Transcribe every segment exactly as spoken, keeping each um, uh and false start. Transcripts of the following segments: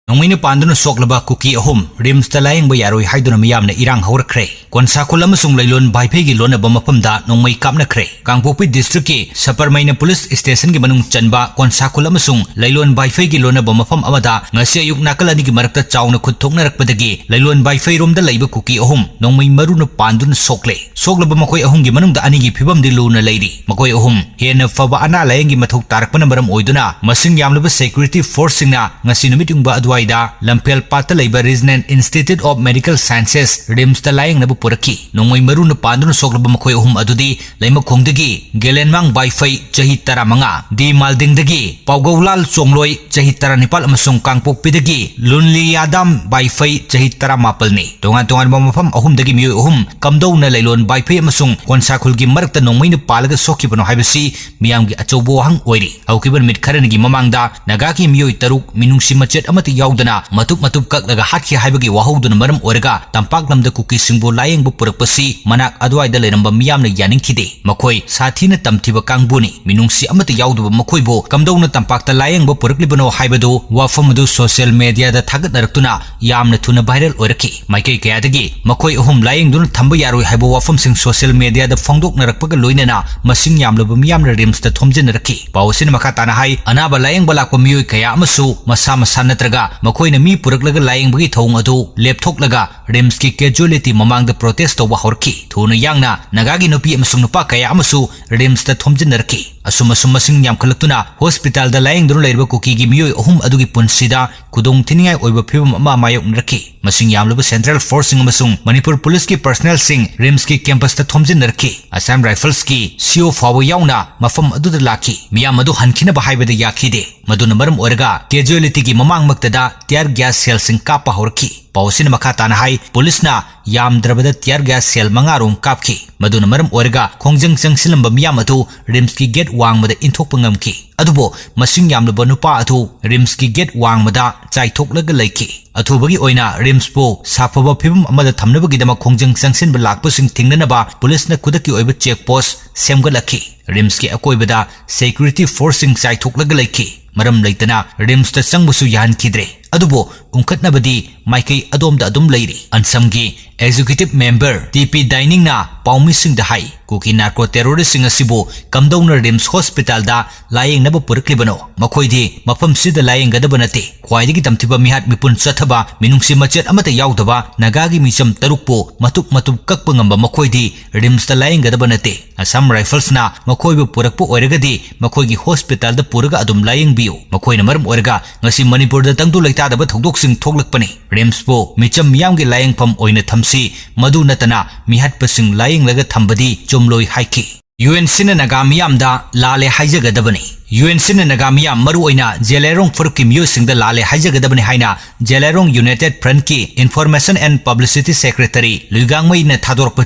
ꯅꯣꯡꯃꯩꯅ ꯄꯥꯟꯗꯨꯅ ꯁꯣꯛꯂꯕ ꯀꯨꯀꯤ ꯑꯍꯨꯝ ꯔꯤꯝꯁꯇ ꯂꯥꯌꯦꯡꯕ ꯌꯥꯔꯣꯏ ꯍꯥꯏꯗꯨꯅ ꯃꯤꯌꯥꯝꯅ ꯏꯔꯥꯡ ꯍꯧꯔꯛꯈ꯭ꯔꯦ꯫ ꯀꯣꯟꯁꯥꯈꯨꯜ ꯑꯃꯁꯨꯡ ꯂꯩꯂꯣꯟ ꯚꯥꯏꯐꯩꯒꯤ ꯂꯣꯟꯅꯕ ꯃꯐꯝꯗ ꯅꯣꯡꯃꯩ ꯀꯥꯞꯅꯈ꯭ꯔꯦ꯫ ꯀꯥꯡꯄꯣꯛꯄꯤ ꯗꯤꯁꯇ꯭ꯔꯤꯛꯀꯤ ꯁꯄꯔꯃꯩꯅ ꯄꯨꯂꯤꯁ ꯁ꯭ꯇꯦꯁꯟꯒꯤ ꯃꯅꯨꯡ ꯆꯟꯕ ꯀꯣꯟꯁꯥꯈꯨꯜ ꯑꯃꯁꯨꯡ ꯂꯩꯂꯣꯟ ꯚꯥꯏꯐꯩꯒꯤ ꯂꯣꯟꯅꯕ ꯃꯐꯝ ꯑꯃꯗ ꯉꯁꯤ ꯑꯌꯨꯛ ꯅꯥꯀꯜ ꯑꯅꯤꯒꯤ ꯃꯔꯛꯇ ꯆꯥꯎꯅ ꯈꯨꯠ ꯊꯣꯛꯅꯔꯛꯄꯗꯒꯤ ꯂꯩꯂꯣꯟ ꯚꯥꯏꯐꯩꯔꯣꯝꯗ ꯂꯩꯕ ꯀꯨꯀꯤ ꯑꯍꯨꯝ ꯅꯣꯡꯃꯩ ꯃꯔꯨꯅ ꯄꯥꯟꯗꯨꯅ ꯁꯣꯛꯂꯦ꯫ ꯁꯣꯛꯂꯕ ꯃꯈꯣꯏ ꯑꯍꯨꯝꯒꯤ ꯃꯅꯨꯡꯗ ꯑꯅꯤꯒꯤ ꯐꯤꯕꯝꯗꯤ ꯂꯨꯅ ꯂꯩꯔꯤ꯫ ꯃꯈꯣꯏ ꯑꯍꯨꯝ ꯍꯦꯟꯅ ꯐꯕ ꯑꯅꯥ ꯂꯥꯌꯦꯡꯒꯤ ꯃꯊꯧ ꯇꯥꯔꯛꯄꯅ ꯃꯔꯝ ꯑꯣꯏꯗꯨꯅ ꯃꯁꯤꯡ ꯌꯥꯝꯂꯕ ꯁꯦꯀ꯭ꯌꯨꯔꯤꯇꯤ ꯐꯣꯔꯁꯁꯤꯡꯅ ꯉꯁꯤ ꯅꯨꯃꯤꯠ ꯌꯨꯡꯕ ꯑꯗꯨꯋꯥꯏꯗ ꯂꯝꯐꯦꯜ ꯄꯥꯠꯇ ꯂꯩꯕ Regional Institute of Medical Sciences, ꯔꯤꯝꯁꯇ ꯂꯥꯌꯦꯡꯅꯕ ꯄꯨꯔꯛꯈꯤ꯫ ꯅꯣꯡꯃꯩ ꯃꯔꯨꯅ ꯄꯥꯟꯗꯨꯅ ꯁꯣꯛꯂꯕ ꯃꯈꯣꯏ ꯑꯍꯨꯝ ꯑꯗꯨꯗꯤ ꯂꯩꯃꯈꯣꯡꯗꯒꯤ ꯒꯦꯂꯦꯟꯃꯥꯡ ꯕꯥꯏꯐꯩ, ꯆꯍꯤ ꯇꯔꯥꯃꯉꯥ, ꯗꯤ ꯃꯥꯜꯗꯤꯡꯗꯒꯤ ꯄꯥꯎꯒꯧꯂꯥꯜ ꯆꯣꯡꯂꯣꯏ, ꯆꯍꯤ ꯇꯔꯥꯅꯤꯄꯥꯜ, ꯑꯃꯁꯨꯡ ꯀꯥꯡꯄꯣꯛꯄꯤꯗꯒꯤ ꯂꯨꯟꯂꯤꯌꯥꯗꯥꯝ ꯕꯥꯏꯐꯩ, ꯆꯍꯤ ꯇꯔꯥꯃꯥꯄꯜꯅꯤ꯫ ꯇꯣꯉꯥꯟ ꯇꯣꯉꯥꯟꯕ ꯃꯐꯝ ꯑꯍꯨꯝꯗꯒꯤ ꯃꯤꯑꯣꯏ ꯑꯍꯨꯝ ꯀꯝꯗꯧꯅ ꯂꯩꯂꯣꯟ ꯕꯥꯏꯐꯩ ꯑꯃꯁꯨꯡ ꯀꯣꯟꯁꯥꯈꯨꯜꯒꯤ ꯃꯔꯛꯇ ꯅꯣꯡꯃꯩꯅ ꯄꯥꯜꯂꯒ ꯁꯣꯛꯈꯤꯕꯅꯣ ꯍꯥꯏꯕꯁꯤ ꯃꯤꯌꯥꯝꯒꯤ ꯑꯆꯧꯕ ꯋꯥꯍꯪ ꯑꯣꯏꯔꯤ꯫ ꯍꯧꯈꯤꯕ ꯅꯨꯃꯤꯠ ꯈꯔꯅꯤꯒꯤ ꯃꯃꯥꯡꯗ ꯅꯥꯒꯥꯒꯤ ꯃꯤꯑꯣꯏ ꯇꯔꯨꯛ ꯃꯤꯅꯨꯡꯁꯤ ꯃꯆꯦꯠ ꯑꯃꯠꯇ ꯌꯥꯎꯗꯅ ꯃꯇꯨꯞ ꯃꯇꯨꯞ ꯀꯛꯂꯒ ꯍꯥꯠꯈꯤ ꯍꯥꯏꯕꯒꯤ ꯋꯥꯍꯧꯗꯨꯅ ꯃꯔꯝ ꯑꯣꯏꯔꯒ ꯇꯝꯄꯥꯛ ꯂꯝꯗ ꯀꯨꯀꯤꯁꯤꯡꯕꯨ ꯂꯥꯌꯦꯡꯕ ꯄꯨꯔꯛꯄꯁꯤ ꯃꯅꯥꯛ ꯑꯗꯨꯋꯥꯏꯗ ꯂꯩꯔꯝꯕ ꯃꯤꯌꯥꯝꯅ ꯌꯥꯅꯤꯡꯈꯤꯗꯦ꯫ ꯃꯈꯣꯏ ꯁꯥꯊꯤꯅ ꯇꯝꯊꯤꯕ ꯀꯥꯡꯕꯨꯅꯤ, ꯃꯤꯅꯨꯡꯁꯤ ꯑꯃꯠꯇ ꯌꯥꯎꯗꯕ ꯃꯈꯣꯏꯕꯨ ꯀꯝꯗꯧꯅ ꯇꯝꯄꯥꯛꯇ ꯂꯥꯌꯦꯡꯕ ꯄꯨꯔꯛꯂꯤꯕꯅꯣ ꯍꯥꯏꯕꯗꯨ ꯋꯥꯐꯝ ꯑꯗꯨ ꯁꯣꯁꯤꯌꯦꯜ ꯃꯦꯗꯤꯌꯥꯗ ꯊꯥꯒꯠꯅꯔꯛꯇꯨꯅ ꯌꯥꯝꯅ ꯊꯨꯅ ꯚꯥꯏꯔꯦꯜ ꯑꯣꯏꯔꯛꯈꯤ꯫ ꯃꯥꯏꯀꯩ ꯀꯌꯥꯗꯒꯤ ꯃꯈꯣꯏ ꯑꯍꯨꯝ ꯂꯥꯌꯦꯡꯗꯨꯅ ꯊꯝꯕ ꯌꯥꯔꯣꯏ ꯍꯥꯏꯕ ꯋꯥꯐꯝꯁꯤꯡ ꯁꯣꯁꯤꯌꯦꯜ ꯃꯦꯗꯤꯌꯥꯗ ꯐꯣꯡꯗꯣꯛꯅꯔꯛꯄꯒ ꯂꯣꯏꯅꯅ ꯃꯁꯤꯡ ꯌꯥꯝꯂꯕ ꯃꯤꯌꯥꯝꯅ ꯔꯤꯝꯁꯇ ꯊꯣꯝꯖꯤꯟꯅꯔꯛꯈꯤ꯫ ꯄꯥꯎ ꯑꯁꯤꯅ ꯃꯈꯥ ꯇꯥꯅ ꯍꯥꯏ, ꯑꯅꯥꯕ ꯂꯥꯌꯦꯡꯕ ꯂꯥꯛꯄ ꯃꯤꯑꯣꯏ ꯀꯌꯥ ꯑꯃꯁꯨ ꯃꯁꯥ ꯃꯁꯥ ꯅꯠꯇ꯭ꯔꯒ ꯃꯈꯣꯏꯅ ꯃꯤ ꯄꯨꯔꯛꯂꯒ ꯂꯥꯌꯦꯡꯕꯒꯤ ꯊꯧꯑꯣꯡ ꯑꯗꯨ ꯂꯦꯞꯊꯣꯛꯂꯒ ꯔꯤꯝꯁꯀꯤ ꯀꯦꯖꯨꯑꯦꯂꯤꯇꯤ ꯃꯃꯥꯡꯗ ꯄ꯭ꯔꯣꯇꯦꯁ ꯇꯧꯕ ꯍꯧꯔꯛꯈꯤ꯫ ꯊꯨꯅ ꯌꯥꯡꯅ ꯅꯥꯒꯥꯒꯤ ꯅꯨꯄꯤ ꯑꯃꯁꯨꯡ ꯅꯨꯄꯥ ꯀꯌꯥ ꯑꯃꯁꯨ ꯔꯤꯝꯁꯇ ꯊꯣꯝꯖꯤꯟꯅꯔꯛꯈꯤ꯫ ꯑꯁꯨꯝ ꯑꯁꯨꯝ ꯃꯁꯤꯡ ꯌꯥꯝꯈꯠꯂꯛꯇꯨꯅ ꯍꯣꯁꯄꯤꯇꯥꯜꯗ ꯂꯥꯌꯦꯡꯗꯨꯅ ꯂꯩꯔꯤꯕ ꯀꯨꯀꯤꯒꯤ ꯃꯤꯑꯣꯏ ꯑꯍꯨꯝ ꯑꯗꯨꯒꯤ ꯄꯨꯟꯁꯤꯗ ꯈꯨꯗꯣꯡ ꯊꯤꯅꯤꯡꯉꯥꯏ ꯑꯣꯏꯕ ꯐꯤꯕꯝ ꯑꯃ ꯃꯥꯌꯣꯛꯅꯔꯛꯈꯤ꯫ ꯃꯁꯤꯡ ꯌꯥꯝꯂꯕ ꯁꯦꯟꯇ꯭ꯔꯦꯜ ꯐꯣꯔꯁꯁꯤꯡ ꯑꯃꯁꯨꯡ ꯃꯅꯤꯄꯨꯔ ꯄꯨꯂꯤꯁꯀꯤ ꯄꯔꯁꯅꯦꯜꯁꯤꯡ ꯔꯤꯝꯁꯀꯤ ꯀꯦꯝꯄꯁꯇ ꯊꯣꯝꯖꯤꯟꯅꯔꯛꯈꯤ꯫ ꯑꯁꯥꯝ ꯔꯥꯏꯐꯜꯁꯀꯤ ꯁꯤꯑꯣ ꯐꯥꯎꯕ ꯌꯥꯎꯅ ꯃꯐꯝ ꯑꯗꯨꯗ ꯂꯥꯛꯈꯤ꯫ ꯃꯤꯌꯥꯝ ꯑꯗꯨ ꯍꯟꯈꯤꯅꯕ ꯍꯥꯏꯕꯗ ꯌꯥꯈꯤꯗꯦ꯫ ꯃꯗꯨꯅ ꯃꯔꯝ ꯑꯣꯏꯔꯒ ꯀꯦꯖꯨꯑꯦꯂꯤꯇꯤꯒꯤ ꯃꯃꯥꯡꯃꯛꯇꯗ ꯇꯤꯌꯥꯔ ꯒ꯭ꯌꯥꯁ ꯁꯦꯜꯁꯤꯡ ꯀꯥꯞꯄ ꯍꯧꯔꯛꯈꯤ꯫ ꯄꯥꯎ ꯑꯁꯤꯅ ꯃꯈꯥ ꯇꯥꯅ ꯍꯥꯏ, ꯄꯨꯂꯤꯁꯅ ꯌꯥꯝꯗ꯭ꯔꯕꯗ ꯇꯤꯌꯥꯔ ꯒ꯭ꯌꯥꯁ ꯁꯦꯜ ꯃꯉꯥ ꯔꯣꯝ ꯀꯥꯞꯈꯤ꯫ ꯃꯗꯨꯅ ꯃꯔꯝ ꯑꯣꯏꯔꯒ ꯈꯣꯡꯖꯪ ꯆꯪꯁꯤꯜꯂꯝꯕ ꯃꯤꯌꯥꯝ ꯑꯗꯨ ꯔꯤꯝꯁꯀꯤ ꯒꯦꯠ ꯋꯥꯡꯃꯗ ꯏꯟꯊꯣꯛꯄ ꯉꯝꯈꯤ꯫ ꯑꯗꯨꯕꯨ ꯃꯁꯤꯡ ꯌꯥꯝꯂꯕ ꯅꯨꯄꯥ ꯑꯗꯨ ꯔꯤꯝꯁꯀꯤ ꯒꯦꯠ ꯋꯥꯡꯃꯗ ꯆꯥꯏꯊꯣꯛꯂꯒ ꯂꯩꯈꯤ꯫ ꯑꯊꯨꯕꯒꯤ ꯑꯣꯏꯅ ꯔꯤꯝꯁꯄꯨ ꯁꯥꯐꯕ ꯐꯤꯕꯝ ꯑꯃꯗ ꯊꯝꯅꯕꯒꯤꯗꯃꯛ ꯈꯣꯡꯖꯪ ꯆꯪꯁꯤꯟꯕ ꯂꯥꯛꯄꯁꯤꯡ ꯊꯤꯡꯅꯅꯕ ꯄꯨꯂꯤꯁꯅ ꯈꯨꯗꯛꯀꯤ ꯑꯣꯏꯕ ꯆꯦꯛ ꯄꯣꯁ ꯁꯦꯝꯒꯠꯂꯛꯈꯤ꯫ ꯔꯤꯝꯁꯀꯤ ꯑꯀꯣꯏꯕꯗ ꯁꯦꯀ꯭ꯌꯨꯔꯤꯇꯤ ꯐꯣꯔꯁꯁꯤꯡ ꯆꯥꯏꯊꯣꯛꯂꯒ ꯂꯩꯈꯤ꯫ ꯃꯔꯝ ꯂꯩꯇꯅ ꯔꯤꯝꯁꯇ ꯆꯪꯕꯁꯨ ꯌꯥꯍꯟꯈꯤꯗ꯭ꯔꯦ꯫ ꯑꯗꯨꯕꯨ ꯎꯪꯈꯠꯅꯕꯗꯤ ꯃꯥꯏꯀꯩ ꯑꯗꯣꯝꯗ ꯑꯗꯨꯝ ꯂꯩꯔꯤ꯫ ꯑꯟꯁꯝꯒꯤ executive member ꯇꯤ ꯄꯤ ꯗꯥꯏꯅꯤꯡꯅ ꯄꯥꯎꯃꯤꯁꯤꯡꯗ ꯍꯥꯏ, ꯀꯨꯀꯤ narco terroristꯁꯤꯡ ꯑꯁꯤꯕꯨ ꯀꯝꯗꯧꯅ ꯔꯤꯝꯁ ꯍꯣꯁꯄꯤꯇꯥꯜꯗ ꯂꯥꯌꯦꯡꯅꯕ ꯄꯨꯔꯛꯂꯤꯕꯅꯣ? ꯃꯈꯣꯏꯗꯤ ꯃꯐꯝꯁꯤꯗ ꯂꯥꯌꯦꯡꯒꯗꯕ ꯅꯠꯇꯦ꯫ ꯈ꯭ꯋꯥꯏꯗꯒꯤ ꯇꯝꯊꯤꯕ ꯃꯤꯍꯥꯠ ꯃꯤꯄꯨꯟ ꯆꯠꯊꯕ, ꯃꯤꯅꯨꯡꯁꯤ ꯃꯆꯦꯠ ꯑꯃꯠꯇ ꯌꯥꯎꯗꯕ ꯅꯥꯒꯥꯒꯤ ꯃꯤꯆꯝ ꯇꯔꯨꯛꯄꯨ ꯃꯇꯨꯞ ꯃꯇꯨꯞ ꯀꯛꯄ ꯉꯝꯕ ꯃꯈꯣꯏꯗꯤ ꯔꯤꯝꯁꯇ ꯂꯥꯌꯦꯡꯒꯗꯕ ꯅꯠꯇꯦ꯫ ꯑꯁꯥꯝ ꯔꯥꯏꯐꯜꯁꯅ ꯃꯈꯣꯏꯕꯨ ꯄꯨꯔꯛꯄ ꯑꯣꯏꯔꯒꯗꯤ ꯃꯈꯣꯏꯒꯤ ꯍꯣꯁꯄꯤꯇꯥꯜꯗ ꯄꯨꯔꯒ ꯑꯗꯨꯝ ꯂꯥꯌꯦꯡꯕꯤꯌꯨ꯫ ꯃꯈꯣꯏꯅ ꯃꯔꯝ ꯑꯣꯏꯔꯒ ꯉꯁꯤ ꯃꯅꯤꯄꯨꯔꯗ ꯇꯪꯗꯨ ꯂꯩꯇꯥꯗꯕ ꯊꯧꯗꯣꯛꯁꯤꯡ ꯊꯣꯛꯂꯛꯄꯅꯤ꯫ ꯔꯤꯝꯁꯄꯨ ꯃꯤꯆꯝ ꯃꯤꯌꯥꯝꯒꯤ ꯂꯥꯌꯦꯡꯐꯝ ꯑꯣꯏꯅ ꯊꯝꯁꯤ, ꯃꯗꯨ ꯅꯠꯇꯅ ꯃꯤꯍꯥꯠꯄꯁꯤꯡ ꯂꯥꯌꯦꯡꯂꯒ ꯊꯝꯕꯗꯤ ꯆꯨꯝꯂꯣꯏ ꯍꯥꯏꯈꯤ꯫ ꯌꯨ ꯑꯦꯟ ꯁꯤꯅ ꯅꯥꯒꯥ ꯃꯤꯌꯥꯝꯗ ꯂꯥꯜꯂꯦ ꯍꯥꯏꯖꯒꯗꯕꯅꯤ꯫ ꯌꯨ ꯑꯦꯟ ꯁꯤꯅ ꯅꯥꯒꯥ ꯃꯤꯌꯥꯝ, ꯃꯔꯨꯑꯣꯏꯅ ꯖꯦꯂꯥꯏꯔꯣꯡ ꯐꯨꯔꯨꯞꯀꯤ ꯃꯤꯑꯣꯏꯁꯤꯡꯗ ꯂꯥꯜꯂꯦ ꯍꯥꯏꯖꯒꯗꯕꯅꯤ ꯍꯥꯏꯅ ꯖꯦꯂꯥꯏꯔꯣꯡ United Front ꯀꯤ Information and Publicity Secretary ꯂꯨꯏꯒꯥꯡꯃꯩꯅ ꯊꯥꯗꯣꯔꯛꯄ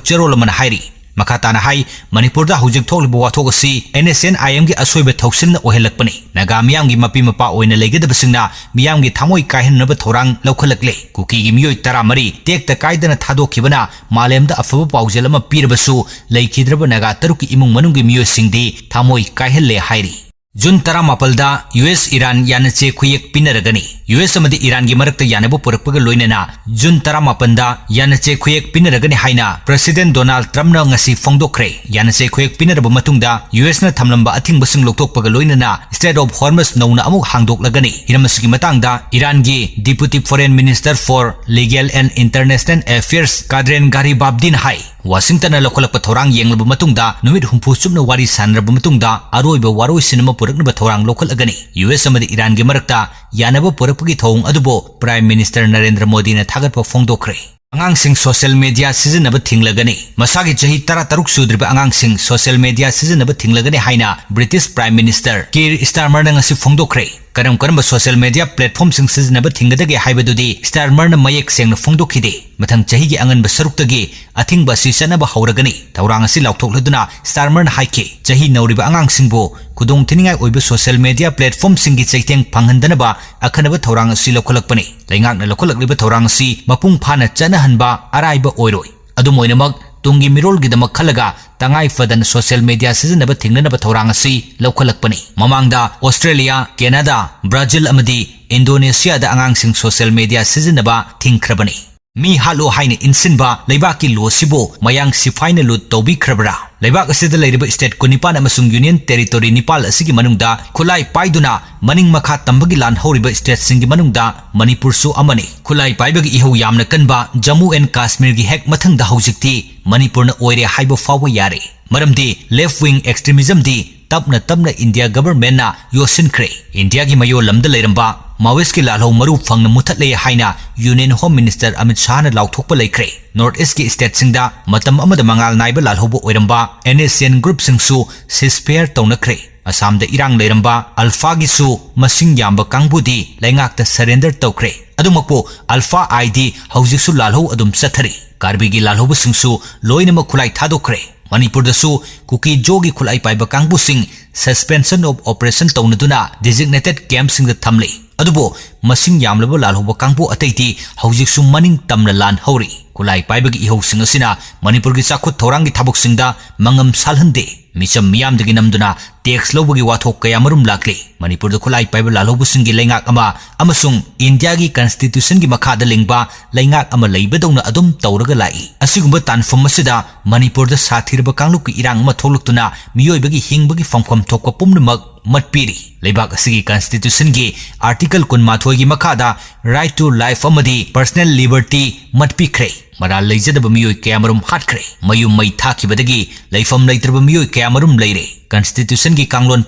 ꯆꯦꯔꯣꯜ ꯑꯃꯅ ꯍꯥꯏꯔꯤ꯫ ꯃꯈꯥ ꯇꯥꯅ ꯍꯥꯏ, ꯃꯅꯤꯄꯨꯔꯗ ꯍꯧꯖꯤꯛ ꯊꯣꯛꯂꯤꯕ ꯋꯥꯊꯣꯛ ꯑꯁꯤ ꯑꯦꯟ ꯑꯦꯁ ꯑꯦꯟ ꯑꯥꯏ ꯑꯦꯝꯒꯤ ꯑꯁꯣꯏꯕ ꯊꯧꯁꯤꯜꯅ ꯑꯣꯏꯍꯜꯂꯛꯄꯅꯤ꯫ ꯅꯥꯒꯥ ꯃꯤꯌꯥꯝꯒꯤ ꯃꯄꯤ ꯃꯄꯥ ꯑꯣꯏꯅ ꯂꯩꯒꯗꯕꯁꯤꯡꯅ ꯃꯤꯌꯥꯝꯒꯤ ꯊꯃꯣꯏ ꯀꯥꯏꯍꯟꯅꯕ ꯊꯧꯔꯥꯡ ꯂꯧꯈꯠꯂꯛꯂꯦ꯫ ꯀꯨꯀꯤꯒꯤ ꯃꯤꯑꯣꯏ ꯇꯔꯥꯃꯔꯤ ꯇꯦꯛꯇ ꯀꯥꯏꯗꯅ ꯊꯥꯗꯣꯛꯈꯤꯕꯅ ꯃꯥꯂꯦꯝꯗ ꯑꯐꯕ ꯄꯥꯎꯖꯦꯜ ꯑꯃ ꯄꯤꯔꯕꯁꯨ, ꯂꯩꯈꯤꯗ꯭ꯔꯕ ꯅꯥꯒꯥ ꯇꯔꯨꯛꯀꯤ ꯏꯃꯨꯡ ꯃꯅꯨꯡꯒꯤ ꯃꯤꯑꯣꯏꯁꯤꯡꯗꯤ ꯊꯃꯣꯏ ꯀꯥꯏꯍꯜꯂꯦ ꯍꯥꯏꯔꯤ꯫ ꯖꯨꯟ ꯇꯔꯥꯃꯥꯄꯜꯗ ꯌꯨ ꯑꯦꯁ ꯏꯔꯥꯟ ꯌꯥꯅꯆꯦ ꯈꯨꯌꯦꯛ ꯄꯤꯅꯔꯒꯅꯤ꯫ ꯌꯨ ꯑꯦꯁ ꯑꯃꯗꯤ ꯏꯔꯥꯟꯒꯤ ꯃꯔꯛꯇ ꯌꯥꯅꯕ ꯄꯨꯔꯛꯄꯒ ꯂꯣꯏꯅꯅ ꯖꯨꯟ ꯇꯔꯥꯃꯥꯄꯜꯗ ꯌꯥꯅꯆꯦ ꯈꯨꯌꯦꯛ ꯄꯤꯅꯔꯒꯅꯤ ꯍꯥꯏꯅ ꯄ꯭ꯔꯦꯁꯤꯗꯦꯟ ꯗꯣꯅꯥꯜꯗ ꯇ꯭ꯔꯝꯞꯅ ꯉꯁꯤ ꯐꯣꯡꯗꯣꯛꯈ꯭ꯔꯦ꯫ ꯌꯥꯅꯆꯦ ꯈꯨꯌꯦꯛ ꯄꯤꯅꯔꯕ ꯃꯇꯨꯡꯗ ꯌꯨ ꯑꯦꯁꯅ ꯊꯝꯂꯝꯕ ꯑꯊꯤꯡꯕꯁꯤꯡ ꯂꯧꯊꯣꯛꯄꯒ ꯂꯣꯏꯅꯅ Strait of Hormuz ꯅꯧꯅ ꯑꯃꯨꯛ ꯍꯥꯡꯗꯣꯛꯂꯒꯅꯤ꯫ ꯍꯤꯔꯝ ꯑꯁꯤꯒꯤ ꯃꯇꯥꯡꯗ ꯏꯔꯥꯟꯒꯤ Deputy Foreign Minister for Legal and International Affairs ꯀꯥꯗ꯭ꯔꯦꯟ ꯒꯥꯔꯤꯕꯥꯕꯗꯤꯅ ꯍꯥꯏ, ꯋꯥꯁꯤꯡꯇꯟꯅ ꯂꯧꯈꯠꯂꯛꯄ ꯊꯧꯔꯥꯡ ꯌꯦꯡꯂꯕ ꯃꯇꯨꯡꯗ, ꯅꯨꯃꯤꯠ ꯍꯨꯝꯐꯨ ꯆꯨꯞꯅ ꯋꯥꯔꯤ ꯁꯥꯟꯅꯔꯕ ꯃꯇꯨꯡꯗ, ꯑꯔꯣꯏꯕ ꯋꯥꯔꯣꯏꯁꯤꯟ ꯑꯃ ꯄꯨꯔꯛꯅꯕ ꯊꯧꯔꯥꯡ ꯂꯧꯈꯠꯂꯒꯅꯤ꯫ ꯌꯨ ꯑꯦꯁ ꯑꯃꯗꯤ ꯏꯔꯥꯟꯒꯤ ꯃꯔꯛꯇ ꯌꯥꯅꯕ ꯄꯨꯔꯛꯄꯒꯤ ꯊꯧꯑꯣꯡ ꯑꯗꯨꯕꯨ Prime Minister ꯅꯔꯦꯟꯗ꯭ꯔ ꯃꯣꯗꯤꯅ ꯊꯥꯒꯠꯄ ꯐꯣꯡꯗꯣꯛꯈ꯭ꯔꯦ꯫ ꯑꯉꯥꯡꯁꯤꯡ social media ꯁꯤꯖꯤꯟꯅꯕ ꯊꯤꯡꯂꯒꯅꯤ꯫ ꯃꯁꯥꯒꯤ ꯆꯍꯤ ꯇꯔꯥꯇꯔꯨꯛ ꯁꯨꯗ꯭ꯔꯤꯕ ꯑꯉꯥꯡꯁꯤꯡ social media ꯁꯤꯖꯤꯟꯅꯕ ꯊꯤꯡꯂꯒꯅꯤ ꯍꯥꯏꯅ British Prime Minister Keir Starmerꯅ ꯉꯁꯤ ꯐꯣꯡꯗꯣꯛꯈ꯭ꯔꯦ꯫ ꯀꯔꯝ ꯀꯔꯝꯕ social media platformꯁꯤꯡ ꯁꯤꯖꯤꯟꯅꯕ ꯊꯤꯡꯒꯗꯒꯦ ꯍꯥꯏꯕꯗꯨꯗꯤ Starmerꯅ ꯃꯌꯦꯛ ꯁꯦꯡꯅ ꯐꯣꯡꯗꯣꯛꯈꯤꯗꯦ꯫ ꯃꯊꯪ ꯆꯍꯤꯒꯤ ꯑꯉꯟꯕ ꯁꯔꯨꯛꯇꯒꯤ ꯑꯊꯤꯡꯕ ꯑꯁꯤ ꯆꯠꯅꯕ ꯍꯧꯔꯒꯅꯤ꯫ ꯊꯧꯔꯥꯡ ꯑꯁꯤ ꯂꯥꯎꯊꯣꯛꯂꯗꯨꯅ Starmerꯅ ꯍꯥꯏꯈꯤ, ꯆꯍꯤ ꯅꯧꯔꯤꯕ ꯑꯉꯥꯡꯁꯤꯡꯕꯨ ꯈꯨꯗꯣꯡꯊꯤꯅꯤꯡꯉꯥꯏ ꯑꯣꯏꯕ social media platformꯁꯤꯡꯒꯤ ꯆꯩꯊꯦꯡ ꯐꯪꯍꯟꯗꯅꯕ ꯑꯈꯟꯅꯕ ꯊꯧꯔꯥꯡ ꯑꯁꯤ ꯂꯧꯈꯠꯂꯛꯄꯅꯤ꯫ ꯂꯩꯉꯥꯛꯅ ꯂꯧꯈꯠꯂꯛꯂꯤꯕ ꯊꯧꯔꯥꯡ ꯑꯁꯤ ꯃꯄꯨꯡ ꯐꯥꯅ ꯆꯠꯅꯍꯟꯕ ꯑꯔꯥꯏꯕ ꯑꯣꯏꯔꯣꯏ꯫ ꯑꯗꯨꯝ ꯑꯣꯏꯅꯃꯛ, ꯇꯨꯡꯒꯤ ꯃꯤꯔꯣꯜꯒꯤꯗꯃꯛ ꯈꯜꯂꯒ ꯇꯉꯥꯏ ꯐꯗꯅ social media ꯁꯤꯖꯤꯟꯅꯕ ꯊꯤꯡꯅꯅꯕ ꯊꯧꯔꯥꯡ ꯑꯁꯤ ꯂꯧꯈꯠꯂꯛꯄꯅꯤ꯫ ꯃꯃꯥꯡꯗ ꯑꯣꯁꯇ꯭ꯔꯦꯂꯤꯌꯥ, ꯀꯦꯅꯥꯗꯥ, ꯕ꯭ꯔꯥꯖꯤꯜ ꯑꯃꯗꯤ ꯏꯟꯗꯣꯅꯦꯁꯤꯌꯥꯗ ꯑꯉꯥꯡꯁꯤꯡ social media ꯁꯤꯖꯤꯟꯅꯕ ꯊꯤꯡꯈ꯭ꯔꯕꯅꯤ꯫ ꯃꯤ ꯍꯥꯠꯂꯣ ꯍꯥꯏꯅ ꯏꯟꯁꯤꯟꯕ ꯂꯩꯕꯥꯛꯀꯤ ꯂꯣ ꯑꯁꯤꯕꯨ ꯃꯌꯥꯡ ꯁꯤꯐꯥꯏꯅ ꯂꯨꯠ ꯇꯧꯕꯤꯈ꯭ꯔꯕ꯭ꯔꯥ? ꯂꯩꯕꯥꯛ ꯑꯁꯤꯗ ꯂꯩꯔꯤꯕ state ꯀꯨꯟꯅꯤꯄꯥꯟ ꯑꯃꯁꯨꯡ union territory ꯅꯤꯄꯥꯜ ꯑꯁꯤꯒꯤ ꯃꯅꯨꯡꯗ ꯈꯨꯠꯂꯥꯏ ꯄꯥꯏꯗꯨꯅ ꯃꯅꯤꯡ ꯃꯈꯥ ꯇꯝꯕꯒꯤ ꯂꯥꯟ ꯍꯧꯔꯤꯕ stateꯁꯤꯡꯒꯤ ꯃꯅꯨꯡꯗ ꯃꯅꯤꯄꯨꯔꯁꯨ ꯑꯃꯅꯤ꯫ ꯈꯨꯠꯂꯥꯏ ꯄꯥꯏꯕꯒꯤ ꯏꯍꯧ ꯌꯥꯝꯅ ꯀꯟꯕ Jammu and Kashmirꯒꯤ ꯍꯦꯛ ꯃꯊꯪꯗ ꯍꯧꯖꯤꯛꯇꯤ ꯃꯅꯤꯄꯨꯔꯅ ꯑꯣꯏꯔꯦ ꯍꯥꯏꯕ ꯐꯥꯎꯕ ꯌꯥꯔꯦ꯫ ꯃꯔꯝꯗꯤ left wing extremismꯗꯤ ꯇꯞꯅ ꯇꯞꯅ India governmentꯅ ꯌꯣꯠꯁꯤꯟꯈ꯭ꯔꯦ꯫ Indiaꯒꯤ ꯃꯌꯣꯜ ꯂꯝꯗ ꯂꯩꯔꯝꯕ Maoistꯀꯤ ꯂꯥꯜꯍꯧ ꯃꯔꯨ ꯐꯪꯅ ꯃꯨꯊꯠꯂꯦ ꯍꯥꯏꯅ Union Home Minister ꯑꯃꯤꯠ ꯁꯥꯍꯅ ꯂꯥꯎꯊꯣꯛꯄ ꯂꯩꯈ꯭ꯔꯦ꯫ North Eastꯀꯤ stateꯁꯤꯡꯗ ꯃꯇꯝ ꯑꯃꯗ ꯃꯉꯥꯜ ꯅꯥꯏꯕ ꯂꯥꯜꯍꯧꯕ ꯑꯣꯏꯔꯝꯕ NSCN groupꯁꯤꯡꯁꯨ ceasefire ꯇꯧꯅꯈ꯭ꯔꯦ꯫ ꯑꯁꯥꯝꯗ ꯏꯔꯥꯡ ꯂꯩꯔꯝꯕ ULFAꯒꯤꯁꯨ ꯃꯁꯤꯡ ꯌꯥꯝꯕ ꯀꯥꯡꯕꯨꯗꯤ ꯂꯩꯉꯥꯛꯇ surrender ꯇꯧꯈ꯭ꯔꯦ꯫ ꯑꯗꯨꯃꯛꯄꯨ ULFA-Iꯗꯤ ꯍꯧꯖꯤꯛꯁꯨ ꯂꯥꯜꯍꯧ ꯑꯗꯨꯝ ꯆꯠꯊꯔꯤ꯫ ꯀꯥꯔꯕꯤꯒꯤ ꯂꯥꯜꯍꯧꯕꯁꯤꯡꯁꯨ ꯂꯣꯏꯅꯃꯛ ꯈꯨꯠꯂꯥꯏ ꯊꯥꯗꯣꯛꯈ꯭ꯔꯦ꯫ ꯃꯅꯤꯄꯨꯔꯗꯁꯨ ꯀꯨꯀꯤ ꯖꯣꯒꯤ ꯈꯨꯠꯂꯥꯏ ꯄꯥꯏꯕ ꯀꯥꯡꯕꯨꯁꯤꯡ suspension of operation ꯇꯧꯅꯗꯨꯅ designated campꯁꯤꯡꯗ ꯊꯝꯂꯤ꯫ ꯑꯗꯨꯕꯨ ꯃꯁꯤꯡ ꯌꯥꯝꯂꯕ ꯂꯥꯜꯍꯧꯕ ꯀꯥꯡꯕꯨ ꯑꯇꯩꯗꯤ ꯍꯧꯖꯤꯛꯁꯨ ꯃꯅꯤꯡ ꯇꯝꯅ ꯂꯥꯟ ꯍꯧꯔꯤ꯫ ꯈꯨꯠꯂꯥꯏ ꯄꯥꯏꯕꯒꯤ ꯏꯍꯧꯁꯤꯡ ꯑꯁꯤꯅ ꯃꯅꯤꯄꯨꯔꯒꯤ ꯆꯥꯎꯈꯠ ꯊꯧꯔꯥꯡꯒꯤ ꯊꯕꯛꯁꯤꯡꯗ ꯃꯉꯝ ꯁꯥꯜꯍꯟꯗꯦ꯫ ꯃꯤꯆꯝ ꯃꯤꯌꯥꯝꯗꯒꯤ ꯅꯝꯗꯨꯅ tax ꯂꯧꯕꯒꯤ ꯋꯥꯊꯣꯛ ꯀꯌꯥ ꯃꯔꯨꯝ ꯂꯥꯛꯂꯤ꯫ ꯃꯅꯤꯄꯨꯔꯗ ꯈꯨꯠꯂꯥꯏ ꯄꯥꯏꯕ ꯂꯥꯜꯍꯧꯕꯁꯤꯡꯒꯤ ꯂꯩꯉꯥꯛ ꯑꯃ ꯑꯃꯁꯨꯡ ꯏꯟꯗꯤꯌꯥꯒꯤ constitutionꯒꯤ ꯃꯈꯥꯗ ꯂꯤꯡꯕ ꯂꯩꯉꯥꯛ ꯑꯃ ꯂꯩꯕꯗꯧꯅ ꯑꯗꯨꯝ ꯇꯧꯔꯒ ꯂꯥꯛꯏ꯫ ꯑꯁꯤꯒꯨꯝꯕ ꯇꯥꯟꯐꯝ ꯑꯁꯤꯗ ꯃꯅꯤꯄꯨꯔꯗ ꯁꯥꯊꯤꯔꯕ ꯀꯥꯡꯂꯨꯞꯀꯤ ꯏꯔꯥꯡ ꯑꯃ ꯊꯣꯛꯂꯛꯇꯨꯅ ꯃꯤꯑꯣꯏꯕꯒꯤ ꯍꯤꯡꯕꯒꯤ ꯐꯪꯐꯝ ꯊꯣꯛꯄ ꯄꯨꯝꯅꯃꯛ ꯃꯠꯄꯤꯔꯤ꯫ ꯂꯩꯕꯥꯛ ꯑꯁꯤꯒꯤ constitutionꯒꯤ article ꯀꯨꯟꯃꯥꯊꯣꯏꯒꯤ ꯃꯈꯥꯗ right to life ꯑꯃꯗꯤ personal liberty ꯃꯠꯄꯤꯈ꯭ꯔꯦ꯫ ꯃꯔꯥꯜ ꯂꯩꯖꯗꯕ ꯃꯤꯑꯣꯏ ꯀꯌꯥꯃꯔꯨꯝ ꯍꯥꯠꯈ꯭ꯔꯦ꯫ ꯃꯌꯨꯝ ꯃꯩ ꯊꯥꯈꯤꯕꯗꯒꯤ ꯂꯩꯐꯝ ꯂꯩꯇ꯭ꯔꯕ ꯃꯤꯑꯣꯏ ꯀꯌꯥꯃꯔꯨꯝ ꯂꯩꯔꯦ꯫ Constitutionꯒꯤ ꯀꯥꯡꯂꯣꯟ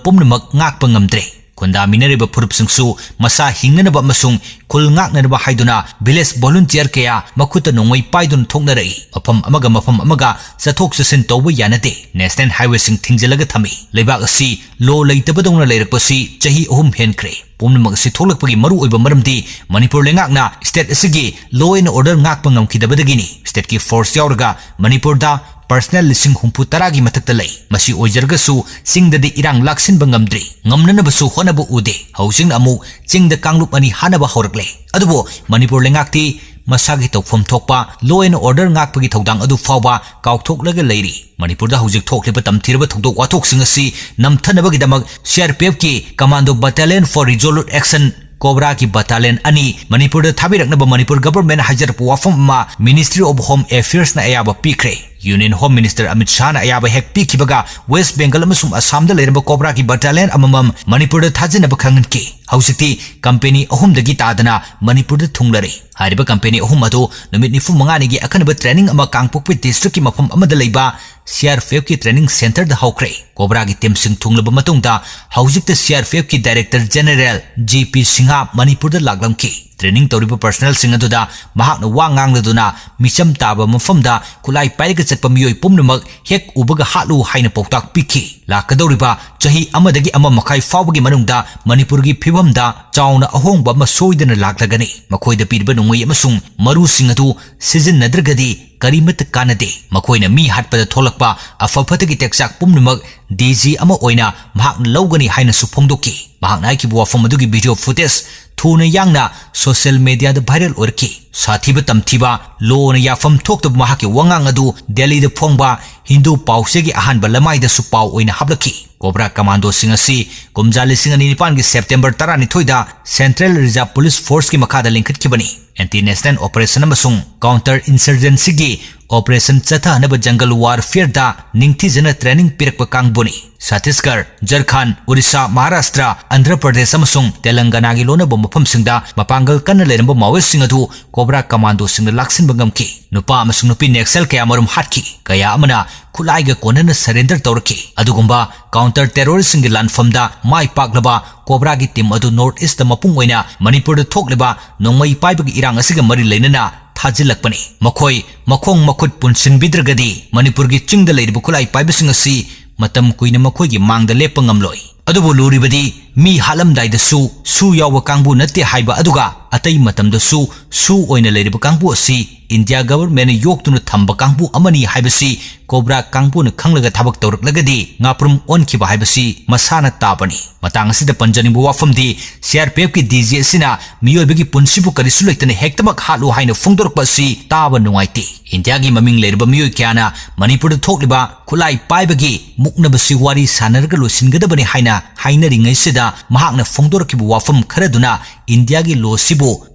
ꯄꯨꯝꯅꯃꯛ ꯉꯥꯛꯄ ꯉꯝꯗ꯭ꯔꯦ꯫ ꯈꯨꯟꯗꯥꯃꯤꯟꯅꯔꯤꯕ ꯐꯨꯔꯨꯞꯁꯤꯡꯁꯨ ꯃꯁꯥ ꯍꯤꯡꯅꯅꯕ ꯑꯃꯁꯨꯡ ꯈꯨꯜ ꯉꯥꯛꯅꯅꯕ ꯍꯥꯏꯗꯨꯅ village volunteer ꯀꯌꯥ ꯃꯈꯨꯠꯇ ꯅꯣꯡꯃꯩ ꯄꯥꯏꯗꯨꯅ ꯊꯣꯛꯅꯔꯛꯏ꯫ ꯃꯐꯝ ꯑꯃꯒ ꯃꯐꯝ ꯑꯃꯒ ꯆꯠꯊꯣꯛ ꯆꯠꯁꯤꯟ ꯇꯧꯕ ꯌꯥꯅꯗꯦ꯫ National highwayꯁꯤꯡ ꯊꯤꯡꯖꯤꯜꯂꯒ ꯊꯝꯃꯤ꯫ ꯂꯩꯕꯥꯛ ꯑꯁꯤ law ꯂꯩꯇꯕꯗꯧꯅ ꯂꯩꯔꯛꯄꯁꯤ ꯆꯍꯤ ꯑꯍꯨꯝ ꯍꯦꯟꯈ꯭ꯔꯦ꯫ ꯄꯨꯝꯅꯃꯛ ꯑꯁꯤ ꯊꯣꯛꯂꯛꯄꯒꯤ ꯃꯔꯨꯑꯣꯏꯕ ꯃꯔꯝꯗꯤ ꯃꯅꯤꯄꯨꯔ ꯂꯩꯉꯥꯛꯅ state ꯑꯁꯤꯒꯤ law and order ꯉꯥꯛꯄ ꯉꯝꯈꯤꯗꯕꯗꯒꯤꯅꯤ꯫ Stateꯀꯤ force ꯌꯥꯎꯔꯒ ꯃꯅꯤꯄꯨꯔꯗ personnel ꯂꯤꯁꯤꯡ ꯍꯨꯝꯐꯨ ꯇꯔꯥꯒꯤ ꯃꯊꯛꯇ ꯂꯩ꯫ ꯃꯁꯤ ꯑꯣꯏꯖꯔꯒꯁꯨ ꯆꯤꯡꯗꯗꯤ ꯏꯔꯥꯡ ꯂꯥꯛꯁꯤꯟꯕ ꯉꯝꯗ꯭ꯔꯤ, ꯉꯝꯅꯅꯕꯁꯨ ꯍꯣꯠꯅꯕ ꯎꯗꯦ꯫ ꯍꯧꯖꯤꯛꯅ ꯑꯃꯨꯛ ꯆꯤꯡꯗ ꯀꯥꯡꯂꯨꯞ ꯑꯅꯤ ꯍꯥꯠꯅꯕ ꯍꯧꯔꯛꯂꯦ꯫ ꯑꯗꯨꯕꯨ ꯃꯅꯤꯄꯨꯔ ꯂꯩꯉꯥꯛꯇꯤ ꯃꯁꯥꯒꯤ ꯇꯧꯐꯝ ꯊꯣꯛꯄ law and order ꯉꯥꯛꯄꯒꯤ ꯊꯧꯗꯥꯡ ꯑꯗꯨ ꯐꯥꯎꯕ ꯀꯥꯎꯊꯣꯛꯂꯒ ꯂꯩꯔꯤ꯫ ꯃꯅꯤꯄꯨꯔꯗ ꯍꯧꯖꯤꯛ ꯊꯣꯛꯂꯤꯕ ꯇꯝꯊꯤꯔꯕ ꯊꯧꯗꯣꯛ ꯋꯥꯊꯣꯛꯁꯤꯡ ꯑꯁꯤ ꯅꯝꯊꯅꯕꯒꯤꯗꯃꯛ C R P F ꯀꯤ Commando Battalion for Resolute Action, COBRA ꯒꯤ battalion ꯑꯅꯤ ꯃꯅꯤꯄꯨꯔꯗ ꯊꯥꯕꯤꯔꯛꯅꯕ ꯃꯅꯤꯄꯨꯔ government ꯍꯥꯏꯖꯔꯛꯄ ꯋꯥꯐꯝ ꯑꯃ Ministry of Home Affairs ꯅ ꯑꯌꯥꯕ ꯄꯤꯈ꯭ꯔꯦ꯫ Union Home Minister ꯑꯃꯤꯠ ꯁꯥꯍꯅ ꯑꯌꯥꯕ ꯍꯦꯛ ꯄꯤꯈꯤꯕꯒ West Bengal ꯑꯃꯁꯨꯡ ꯑꯁꯥꯝꯗ ꯂꯩꯔꯝꯕ COBRA ꯒꯤ battalion ꯑꯃꯃꯝ ꯃꯅꯤꯄꯨꯔꯗ ꯊꯥꯖꯤꯟꯅꯕ ꯈꯪꯍꯟꯈꯤ꯫ ꯍꯧꯖꯤꯛꯇꯤ company ꯑꯍꯨꯝꯗꯒꯤ ꯇꯥꯗꯅ ꯃꯅꯤꯄꯨꯔꯗ ꯊꯨꯡꯂꯔꯦ꯫ ꯍꯥꯏꯔꯤꯕ company ꯑꯍꯨꯝ ꯑꯗꯨ ꯅꯨꯃꯤꯠ ꯅꯤꯐꯨ ꯃꯉꯥꯅꯤꯒꯤ ꯑꯈꯟꯅꯕ training ꯑꯃ ꯀꯥꯡꯄꯣꯛꯄꯤ district ꯀꯤ ꯃꯐꯝ ꯑꯃꯗ ꯂꯩꯕ C R P F ꯀꯤ training center ꯗ ꯍꯧꯈ꯭ꯔꯦ꯫ COBRA ꯒꯤ team ꯁꯤꯡ ꯊꯨꯡꯂꯕ ꯃꯇꯨꯡꯗ ꯍꯧꯖꯤꯛꯇ C R P F ꯀꯤ Director General G P Singh ꯃꯅꯤꯄꯨꯔꯗ ꯂꯥꯛꯂꯝꯈꯤ꯫ Training ꯇꯧꯔꯤꯕ personnel ꯁꯤꯡ ꯑꯗꯨꯗ ꯃꯍꯥꯛꯅ ꯋꯥ ꯉꯥꯡꯂꯗꯨꯅ ꯃꯤꯆꯝ ꯇꯥꯕ ꯃꯐꯝꯗ ꯈꯨꯠꯂꯥꯏ ꯄꯥꯏꯔꯒ ꯆꯠꯄ ꯃꯤꯑꯣꯏ ꯄꯨꯝꯅꯃꯛ ꯍꯦꯛ ꯎꯕꯒ ꯍꯥꯠꯂꯨ ꯍꯥꯏꯅ ꯄꯥꯎꯇꯥꯛ ꯄꯤꯈꯤ꯫ ꯂꯥꯛꯀꯗꯧꯔꯤꯕ ꯆꯍꯤ ꯑꯃꯗꯒꯤ ꯑꯃ ꯃꯈꯥꯏ ꯐꯥꯎꯕꯒꯤ ꯃꯅꯨꯡꯗ ꯃꯅꯤꯄꯨꯔꯒꯤ ꯐꯤꯕꯝꯗ ꯆꯥꯎꯅ ꯑꯍꯣꯡꯕ ꯑꯃ ꯁꯣꯏꯗꯅ ꯂꯥꯛꯂꯒꯅꯤ꯫ ꯃꯈꯣꯏꯗ ꯄꯤꯔꯤꯕ ꯅꯣꯡꯃꯩ ꯑꯃꯁꯨꯡ ꯃꯔꯨꯁꯤꯡ ꯑꯗꯨ ꯁꯤꯖꯤꯟꯅꯗ꯭ꯔꯒꯗꯤ ꯀꯔꯤꯃꯠꯇ ꯀꯥꯟꯅꯗꯦ꯫ ꯃꯈꯣꯏꯅ ꯃꯤ ꯍꯥꯠꯄꯗ ꯊꯣꯛꯂꯛꯄ ꯑꯐ ꯐꯠꯇꯒꯤ ꯇꯦꯛꯆꯥꯛ ꯄꯨꯝꯅꯃꯛ D G ꯑꯃ ꯑꯣꯏꯅ ꯃꯍꯥꯛꯅ ꯂꯧꯒꯅꯤ ꯍꯥꯏꯅꯁꯨ ꯐꯣꯡꯗꯣꯛꯈꯤ꯫ ꯃꯍꯥꯛꯅ ꯍꯥꯏꯈꯤꯕ ꯋꯥꯐꯝ ꯑꯗꯨꯒꯤ video footage ꯊꯨꯅ ꯌꯥꯡꯅ social media ꯗ viral ꯑꯣꯏꯔꯛꯈꯤ꯫ ꯁꯥꯊꯤꯕ ꯇꯝꯊꯤꯕ, ꯂꯣꯅ ꯌꯥꯐꯝ ꯊꯣꯛꯇꯕ ꯃꯍꯥꯛꯀꯤ ꯋꯥꯉꯥꯡ ꯑꯗꯨ ꯗꯦꯜꯂꯤꯗ ꯐꯣꯡꯕ ꯍꯤꯟꯗꯨ ꯄꯥꯎꯆꯦꯒꯤ ꯑꯍꯥꯟꯕ ꯂꯃꯥꯏꯗꯁꯨ ꯄꯥꯎ ꯑꯣꯏꯅ ꯍꯥꯞꯂꯛꯈꯤ꯫ COBRA commando ꯁꯤꯡ ꯑꯁꯤ ꯀꯨꯝꯖꯥ ꯂꯤꯁꯤꯡ ꯑꯅꯤ ꯅꯤꯄꯥꯟꯒꯤ September ꯇꯔꯥꯅꯤꯊꯣꯏꯗ Central Reserve Police Force ꯀꯤ ꯃꯈꯥꯗ ꯂꯤꯡꯈꯠꯈꯤꯕꯅꯤ꯫ Anti national operation ꯑꯃꯁꯨꯡ counter insurgency ꯒꯤ operation ꯆꯠꯊꯍꯟꯅꯕ jungle warfare ꯗ ꯅꯤꯡꯊꯤꯖꯅ training ꯄꯤꯔꯛꯄ ꯀꯥꯡꯕꯨꯅꯤ꯫ ꯆꯇꯤꯁꯒꯔ, ꯖꯔꯈꯟ, ꯑꯣꯔꯤꯁꯥ, ꯃꯍꯥꯔꯥꯁꯇ꯭ꯔ, ꯑꯟꯙ꯭ꯔ ꯄ꯭ꯔꯗꯦꯁ ꯑꯃꯁꯨꯡ ꯇꯦꯂꯪꯒꯅꯥꯒꯤ ꯂꯣꯟꯅꯕ ꯃꯐꯝꯁꯤꯡꯗ ꯃꯄꯥꯡꯒꯜ ꯀꯟꯅ ꯂꯩꯔꯝꯕ Maoist ꯁꯤꯡ ꯑꯗꯨ COBRA commando ꯁꯤꯡꯅ ꯂꯥꯛꯁꯤꯟꯕ ꯉꯝꯈꯤ꯫ ꯅꯨꯄꯥ ꯑꯃꯁꯨꯡ ꯅꯨꯄꯤ Naxal ꯀꯌꯥ ꯃꯔꯨꯝ ꯍꯥꯠꯈꯤ꯫ ꯀꯌꯥ ꯑꯃꯅ ꯈꯨꯠꯂꯥꯏꯒ ꯀꯣꯟꯅꯅ surrender ꯇꯧꯔꯛꯈꯤ꯫ ꯑꯗꯨꯒꯨꯝꯕ counter terrorist ꯁꯤꯡꯒꯤ ꯂꯥꯟꯐꯝꯗ ꯃꯥꯏ ꯄꯥꯛꯂꯕ COBRA ꯒꯤ team ꯑꯗꯨ North East ꯇ ꯃꯄꯨꯡ ꯑꯣꯏꯅ ꯃꯅꯤꯄꯨꯔꯗ ꯊꯣꯛꯂꯤꯕ ꯅꯣꯡꯃꯩ ꯄꯥꯏꯕꯒꯤ ꯏꯔꯥꯡ ꯑꯁꯤꯒ ꯃꯔꯤ ꯂꯩꯅꯅ ꯊꯥꯖꯤꯜꯂꯛꯄꯅꯤ꯫ ꯃꯈꯣꯏ ꯃꯈꯣꯡ ꯃꯈꯨꯠ ꯄꯨꯟꯁꯤꯟꯕꯤꯗ꯭ꯔꯒꯗꯤ ꯃꯅꯤꯄꯨꯔꯒꯤ ꯆꯤꯡꯗ ꯂꯩꯔꯤꯕ ꯈꯨꯠꯂꯥꯏ ꯄꯥꯏꯕꯁꯤꯡ ꯑꯁꯤ ꯃꯇꯝ ꯀꯨꯏꯅ ꯃꯈꯣꯏꯒꯤ ꯃꯥꯡꯗ ꯂꯦꯞꯄ ꯉꯝꯂꯣꯏ꯫ ꯑꯗꯨꯕꯨ ꯂꯨꯔꯤꯕꯗꯤ ꯃꯤ ꯍꯥꯠꯂꯝꯗꯥꯏꯗꯁꯨ ꯁꯨ ꯌꯥꯎꯕ ꯀꯥꯡꯕꯨ ꯅꯠꯇꯦ ꯍꯥꯏꯕ, ꯑꯗꯨꯒ ꯑꯇꯩ ꯃꯇꯝꯗꯁꯨ ꯁꯨ ꯑꯣꯏꯅ ꯂꯩꯔꯤꯕ ꯀꯥꯡꯕꯨ ꯑꯁꯤ ꯏꯟꯗꯤꯌꯥ ꯒꯚꯔꯟꯃꯦꯟꯠꯅ ꯌꯣꯛꯇꯨꯅ ꯊꯝꯕ ꯀꯥꯡꯕꯨ ꯑꯃꯅꯤ ꯍꯥꯏꯕꯁꯤ ꯀꯣꯕ꯭ꯔꯥ ꯀꯥꯡꯕꯨꯅ ꯈꯪꯂꯒ ꯊꯕꯛ ꯇꯧꯔꯛꯂꯒꯗꯤ ꯉꯥꯄ꯭ꯔꯨꯝ ꯑꯣꯟꯈꯤꯕ ꯍꯥꯏꯕꯁꯤ ꯃꯁꯥꯅ ꯇꯥꯕꯅꯤ꯫ ꯃꯇꯥꯡ ꯑꯁꯤꯗ ꯄꯟꯖꯅꯤꯡꯕ ꯋꯥꯐꯝꯗꯤ, C R P ꯑꯦꯐꯀꯤ D G ꯑꯁꯤꯅ ꯃꯤꯑꯣꯏꯕꯒꯤ ꯄꯨꯟꯁꯤꯕꯨ ꯀꯔꯤꯁꯨ ꯂꯩꯇꯅ ꯍꯦꯛꯇꯃꯛ ꯍꯥꯠꯂꯨ ꯍꯥꯏꯅ ꯐꯣꯡꯗꯣꯔꯛꯄ ꯑꯁꯤ ꯇꯥꯕ ꯅꯨꯡꯉꯥꯏꯇꯦ꯫ ꯏꯟꯗꯤꯌꯥꯒꯤ ꯃꯃꯤꯡ ꯂꯩꯔꯕ ꯃꯤꯑꯣꯏ ꯀꯌꯥꯅ ꯃꯅꯤꯄꯨꯔꯗ ꯊꯣꯛꯂꯤꯕ ꯈꯨꯠꯂꯥꯏ ꯄꯥꯏꯕꯒꯤ ꯃꯨꯛꯅꯕꯁꯤ ꯋꯥꯔꯤ ꯁꯥꯟꯅꯔꯒ ꯂꯣꯏꯁꯤꯟꯒꯗꯕꯅꯤ ꯍꯥꯏꯅ ꯍꯥꯏꯅꯔꯤꯉꯩꯁꯤꯗ, ꯃꯍꯥꯛꯅ ꯐꯣꯡꯗꯣꯔꯛꯈꯤꯕ ꯋꯥꯐꯝ ꯈꯔꯗꯨꯅ ꯏꯟꯗꯤꯌꯥꯒꯤ ꯂꯣꯁꯤꯕꯨ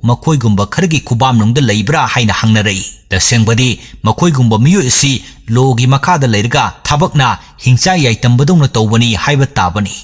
ꯃꯈꯣꯏꯒꯨꯝꯕ ꯈꯔꯒꯤ ꯈꯨꯕꯥꯝꯅꯨꯡꯗ ꯂꯩꯕ꯭ꯔꯥ ꯍꯥꯏꯅ ꯍꯪꯅꯔꯛꯏ꯫ ꯇꯁꯦꯡꯕꯗꯤ, ꯃꯈꯣꯏꯒꯨꯝꯕ ꯃꯤꯑꯣꯏ ꯑꯁꯤ ꯂꯣꯒꯤ ꯃꯈꯥꯗ ꯂꯩꯔꯒ ꯊꯕꯛꯅ ꯍꯤꯡꯆꯥ ꯌꯥꯏꯇꯝꯕꯗꯧꯅ ꯇꯧꯕꯅꯤ ꯍꯥꯏꯕ ꯇꯥꯕꯅꯤ꯫